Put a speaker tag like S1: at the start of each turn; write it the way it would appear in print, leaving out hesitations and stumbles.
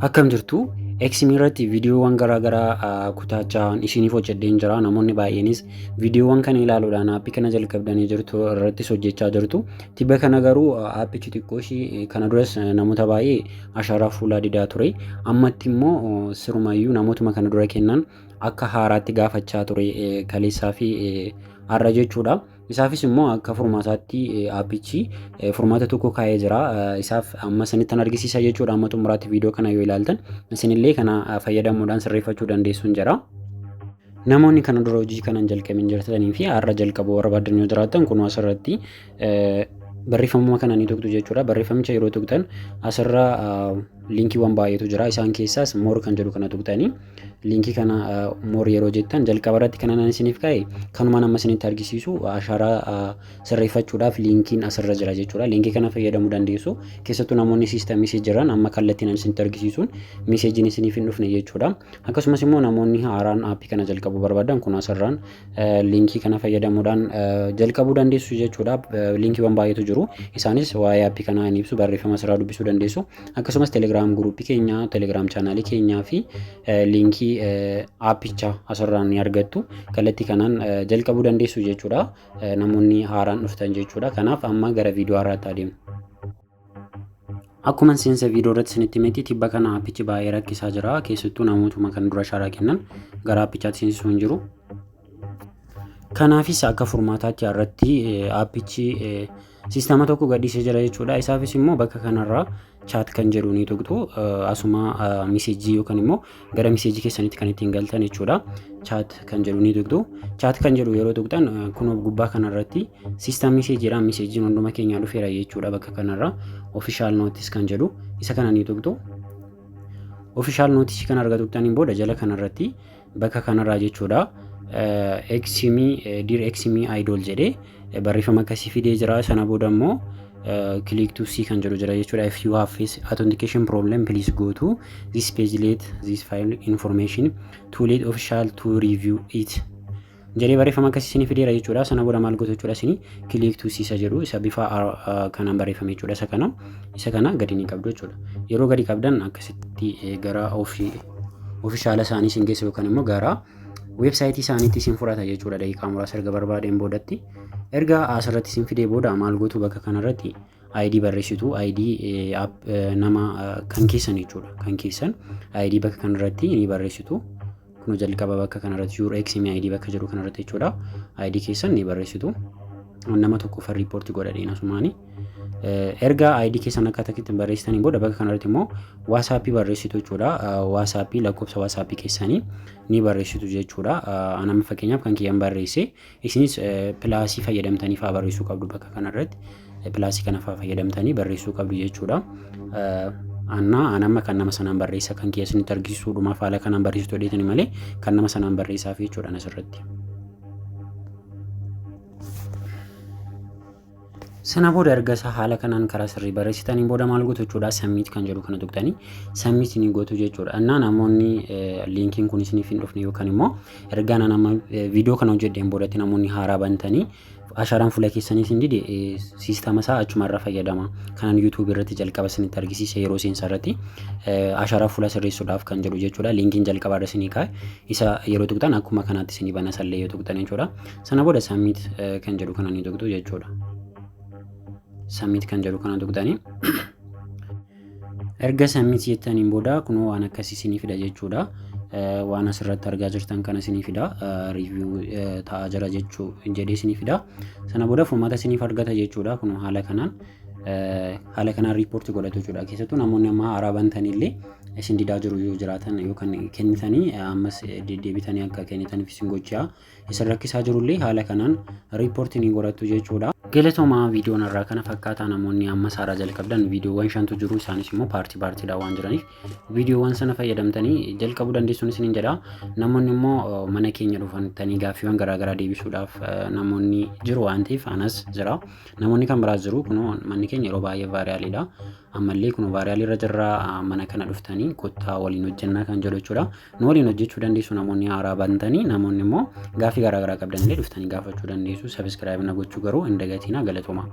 S1: Akkam jirtu? Eximii irratti viidiyoowwan garaagaraa kutaa ja'an isiniif hojjedheen jira. Namoonni baay'eenis viidiyoowwan kana ilaaluudhaan aappii kana jalqabdanii jirtu, irrattis hojjechaa jirtu. Tibba kana garuu aappichi xiqqoo ishii kana duras namoota baay'ee ashaaraa fuulaa didaa ture. Ammatti immoo sirumayyuu namootuma kana dura kennan akka haaraatti gaafachaa ture kaleessaa fi har'a jechuudha. Isaafis immoo akka furmaataatti aappichi furmaata tokko kaa'ee jira. Isaaf amma isinittan argisiisa jechuudha. Amma xumuraatti viidiyoo kana yoo ilaaltan isinillee kana fayyadamuudhaan sirreeffachuu dandeessuun jira. Namoonni kana dura hojii kana hin jalqabin jirtanii fi har'a jalqabuu barbaadan yoo jiraattan, kunoo asirratti barreeffamuma kana ni tuqxu jechuudha. Barreeffamicha yeroo tuqxan asirra liinkiiwwan baay'eetu jira. Isaan keessaas more kan jedhu kana tuqxanii, liinkii kana more yeroo jettan, jalqaba irratti kan ani isiniif kaa'e kanumaan amma isinitti argisiisu ashaaraa sirreeffachuudhaaf liinkiin asirra jira jechuudha. Liinkii kana fayyadamuu dandeessu. Keessattuu namoonni siistamii jiran amma kallattiin ani isinitti argisiisuun miseejiin isiniif hin dhufne jechuudha. Akkasumas immoo namoonni haaraan aappii kana jalqabuu barbaadan kun asirraan liinkii kana fayyadamuudhaan jalqabuu dandeessu jechuudha. Liinkiiwwan baay'eetu jiru. Isaanis waa'ee aappii kanaa ni ibsu, barreeffama asirraa dubbisuu dandeessu. Akkasumas Telegram guruupii keenya, Telegram chaanaalii keenyaa fi liinkii aappichaa asirraan ni argattu. Kallattii kanaan jalqabuu dandeessu jechuudha. Namoonni haaraan dhuftan jechuudha. Kanaaf amma gara viidiyoo haaraatti adeemu. Akkuma seensa viidiyoo irratti isinitti himetti, tibba kana aappichi baay'ee rakkisaa jira. Keessattuu namootuma kan dura ashaaraa kennan gara aappichaatti seensisuu hin jiru. Kanaafis akka furmaataatti irratti aappichi siistama tokko gadhiisee jira jechuudha. Isaafis immoo bakka kanarraa chat kan jedhu ni tuqxu. Asuma miseejii yookaan immoo gara miseejii keessanitti kan ittiin galtan jechuudha. Chat kan jedhu ni tuqxu. Chat kan jedhu yeroo tuqxan, kunoo gubbaa kanarratti system miseejiidhaan miseejiin hunduma keenyaa dhufeera jechuudha. Bakka kanarra official notice kan jedhu isa kana ni tuqxu. Official notice kana arga tuqxaniin booda, jala kanarratti bakka kanarraa jechuudha. Eximii "Dear Eximii Idol" jedhee barreeffama akkasii fidee jira. Sana booda immoo "Click to see" kan jedhu jira jechuudha. "If you have face authentication problem, please go to this page, let this file information to let official to review it" jedhee barreeffama akkasii isinii fideera jechuudha. Sana booda maal gootu jechuudha? Isinii "Click to see" isa jedhu, isa bifa kanaan barreeffame jechuudha. Isa kana gadi ni qabdu jechuudha. Yeroo gadi qabdan akkasitti gara official isaanii isin geessa yookaan immoo gara weebsaayitii isaaniitti isin fudhata jechuudha. Daqiiqaa muraasa erga barbaadeen boodatti. Erga asirratti isin fidee booda maal gootu? Bakka kanarratti ID barreessitu, ID nama kan keessan jechuudha. Kan keessan ID bakka kanarratti ni barreessitu. Kun jalqaba bakka kanarratti "Your Eximii ID" bakka jedhu kanarratti jechuudha. ID keessan ni barreessitu. Nama tokko riippoortii godhadheen asumaani. Erga ID keessan akka itti barreessitanii booda, bakka kanarratti immoo waasaappii barreessitu jechuudha. Waasaappii, lakkoofsa waasaappii keessanii ni barreessitu jechuudha. Anama fakkeenyaaf kan kiyyan barreesse, isinis pilaasii fayyadamtanii fa'aa barreessuu qabdu bakka kanarratti. Pilaasii kana fa'aa fayyadamtanii barreessuu qabdu jechuudha. Annaa anamma kan nama sanaan barreessa, kan kiyya isinitti argisiisuudhumaaf haala kanaan barreessitu dheetanii malee kan nama sanaan barreessaaf jechuudha asirratti. Sana booda erga isaa haala kanaan karaa sirrii barreessitanii booda maal gootu jechuudha? Submit kan jedhu kana tuqxanii submit ni gootu jechuudha. Innaa namoonni liinkiin kun isiniif hin dhufne yookaan immoo ergaa nama viidiyoo kana hojjedheen boodatti namoonni haaraa bantanii ashaaraan fuula keessanii isin dide, siistama isaa achumarra fayyadama. Kanan yuutuubii irratti jalqaba isinitti argisiise, yeroo seensa irratti ashaaraa fuula sirreessuudhaaf kan jedhu jechuudha. Liinkiin jalqaba irra isinii kaa'e isa yeroo tuqxan akkuma kanaatti isinii bana sallee yoo tuqxan jechuudha. Sana booda submit kan jedhu kana ni tuqxu jechuudha. Submit kan jedhu kana tuqxanii erga submit jettaniin booda kunoo waan akkasii isinii fida jechuudha. Waan asirratti argaa jirtan kana isinii fida. Review ta'aa jira jechuu jedhee isinii fida. Sana booda furmaata isiniif argata jechuudha. Kunoo haala kanaan riippoortii godhatu jechuudha. Keessattuu namoonni amma haaraa bantanillee isin didaa jiru yoo jiraatan, yookaan kennitanii ammas deddeebitanii akka kennitaniif isin gochaa isin rakkisaa jirullee, haala kanaan riippoortii ni godhattu jechuudha. Galatoomaa, viidiyoon irraa kana fakkaataa. Namoonni amma haaraa jalqabdan viidiyoowwan shantu jiru, isaanis immoo paartii paartiidhaan waan jiraniif viidiyoowwan sana fayyadamtanii jalqabuu dandeessuun isiniin jedha. Namoonni immoo mana keenya dhufantanii gaaffiiwwan garaagaraa deebisuudhaaf namoonni jiru waan ta'eef, anas jira. Namoonni kan biraas jiru. Kunoo manni keenya yeroo baay'ee vaariyaaliidha. Ammallee kun vaariyaalii irra jirra, mana kana dhuftanii kottaa waliin hojjennaa kan jedhu jechuudha. Nu waliin hojjechuu dandeessu namoonni haaraa bantanii, namoonni immoo gaaffii garaagaraa qabdanillee dhuftanii gaafachuu dandeessu. Subscribe na gochuu garuu hin dagatinaa, galatooma.